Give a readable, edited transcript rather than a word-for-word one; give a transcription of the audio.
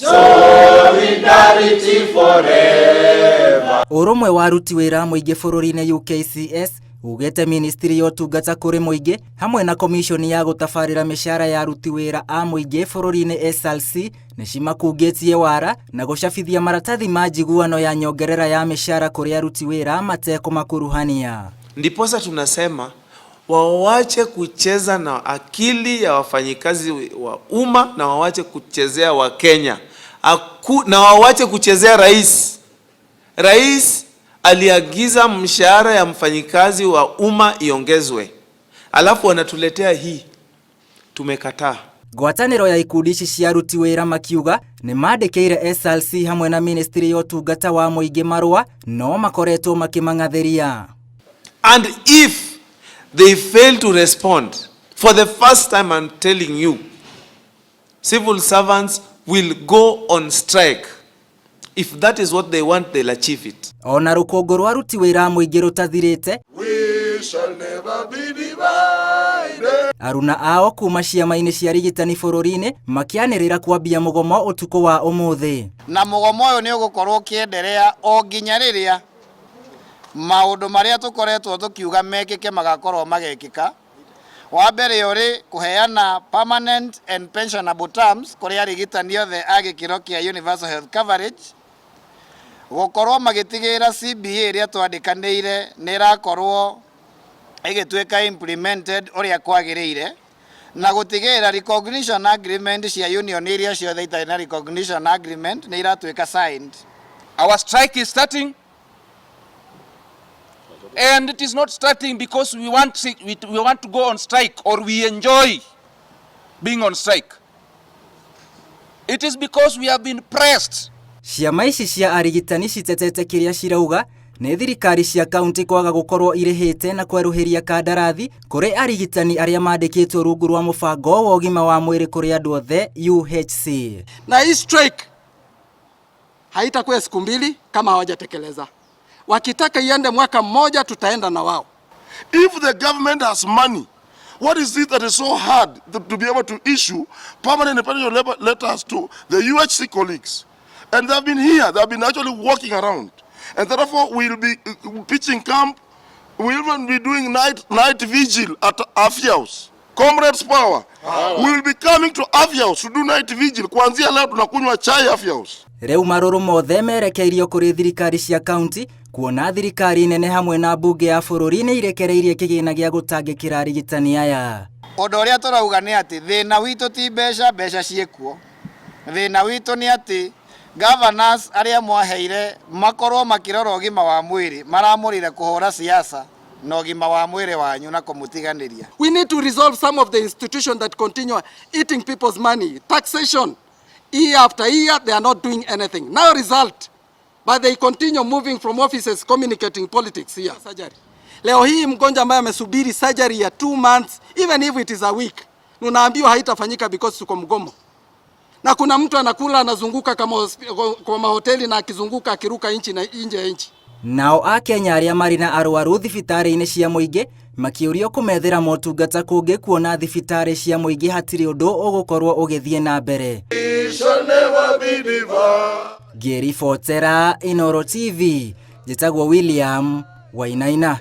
Solidarity forever. Ũrũmwe wa aruti wĩra a mũingĩ bũrũri-inĩ UKCS ugĩte ministry ya ũtungata kũrĩ mũingĩ hamwe na komishoni ya gũtabarĩra mĩcara ya aruti wĩra a mũingĩ bũrũri-inĩ SRC nĩ cimakungĩtie wara na gũcabithia maratathi ma njiguano ya nyongerera ya mĩcara kũrĩ aruti wĩra matekũmakuruhania. Ndiposa tunasema wawache kucheza na akili ya wafanyikazi wa umma na wawache kuchezea Wakenya Aku, na wawache kuchezea rais. Rais aliagiza mshahara ya mfanyikazi wa umma iongezwe, alafu wanatuletea hii, tumekataa. Ngwatanĩro ya ikundi ici cia aruti wĩra makiuga nĩ mandĩkĩire SRC hamwe na ministry ya ũtungata wa mũingĩ marũa no makoretwo makĩmang'athĩria. And if they fail to respond, for the first time I'm telling you, civil servants will go on strike. If that is what they want, they'll achieve it. Ona rũkũngũ rwa aruti wĩra a mũingĩ rũtathirĩte, We shall never be divided. Aruna ao kuma ciama-inĩ cia rigitani bũrũri-inĩ makĩanĩrĩra kwambia mũgomo ũtukũ wa ũmũthĩ. Na mũgomo ũyũ nĩ ũgũkorwo ũkĩenderea o nginya rĩrĩa maũndũ marĩa tũkoretwo tũkiuga mekĩke magakorwo magekĩka. Wa mbere ũrĩ kũheana permanent and pensionable terms kũrĩ arigitani othe a gĩkĩro kĩa universal health coverage, gũkorwo magĩtigĩrĩra CBA ĩrĩa twandĩkanĩire nĩ ĩrakorwo ĩgĩtuĩka implemented ũrĩa kwagĩrĩire, na gũtigĩrĩra recognition agreement cia union iria ciothe itarĩ na recognition agreement nĩ iratuĩka signed. Our strike is starting. And it is not starting because we want to go on strike or we enjoy being on strike. It is because we have been pressed. Ciama ici cia arigitani citetete kĩrĩa cirauga nĩ thirikari cia kaunti kwaga gũkorwo irĩhĩte na kwerũhĩria kandarathi kũrĩ arigitani arĩa mandĩkĩtwo rungu rwa mũbango wa ũgima wa mwĩrĩ kũrĩ andũ othe UHC. Na hii strike haitakuwa siku 2 kama hawajatekeleza. Wakitaka iende mwaka mmoja, tutaenda na wao. If the government has money, what is it that is so hard to be able to issue permanent pension letters to the UHC colleagues? And they've been here, they've been actually walking around. And therefore we'll be pitching camp, we'll even be doing night vigil at Afya House. Comrades power. We will be coming to Afya House to do night vigil. Kuanzia leo tunakunywa chai Afya House. Rĩu marũrũ mothe merekeirio kũrĩ thirikari cia kaunti kuona thirikari nene hamwe na mbunge ya bũrũri nĩ irekereirie kĩgĩna gĩa gũtangĩkĩra arigitani aya. Ũndũ ũrĩa tũrauga nĩ atĩ thĩna witũ ti mbeca, mbeca ciĩkuo. Thĩna witũ nĩ atĩ governors arĩa mwaheire makorwo makĩrora ũgima wa mwĩrĩ maramũrire kũhũra siasa na ũgima wa mwĩrĩ wanyu na kũmũtiganĩria. We need to resolve some of the institutions that continue eating people's money. Taxation, year after year, they are not doing anything. Now result, but they continue moving from offices communicating politics here. Surgery. Leo hii mgonjwa ambaye amesubiri surgery ya 2 months, even if it is a week, unaambiwa haitafanyika because tuko mgomo. Na kuna mtu anakula anazunguka kama kwa mahoteli na akizunguka akiruka nchi na nje ya nchi. Nao akenya arĩa marĩ na arwaru thibitarĩ-inĩ cia mũingĩ makĩũrio kũmethera motungata kũngĩ kuona thibitarĩ cia mũingĩ hatirĩ ũndũ ũgũkorwo ũgĩthiĩ na mbere. We shall never be divided. Ngĩribotera Inooro TV, njĩtagwo William Wainaina.